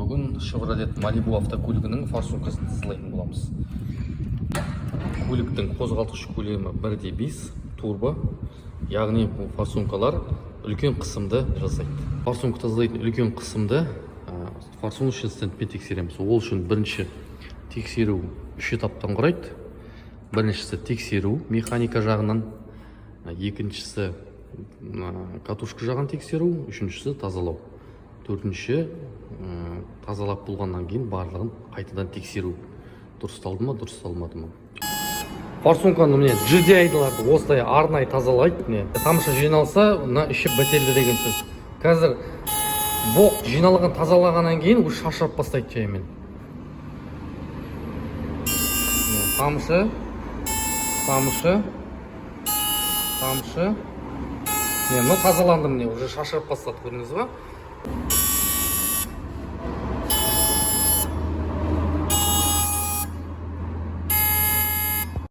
Бүгін Chevrolet Malibu автокөлігінің форсункасын тазалайтын боламыз. Көліктің қозғалтқыш көлемі 1,5 турбо, яғни бұл форсункалар үлкен қысымды жасайды. Форсунка тазалайтын үлкен қысымды форсуночный стендпен тексереміз. Ол үшін бірінші тексеру үш этаптан құрайды. Біріншісі — тексеру механика жағынан, екіншісі — катушка жағын тексеру, үшіншісі — тазалау, төртінші — тазалап болғаннан кейін барлығын қайтадан тексеру, дұрысталды ма, дұрысталмады ма. Форсунканы, міне, GDI-ларды осылай арнайы тазалайды. Міне, тамшы жиналса, мына іші бітелді деген сөз. Қазір боқ жиналған, тазалағаннан кейін уже шашырап бастайды жаймен. Міне, тамшы, тамшы, тамшы. Міне, мынау тазаланды, міне, уже шашырап бастады, көрдіңіз ба?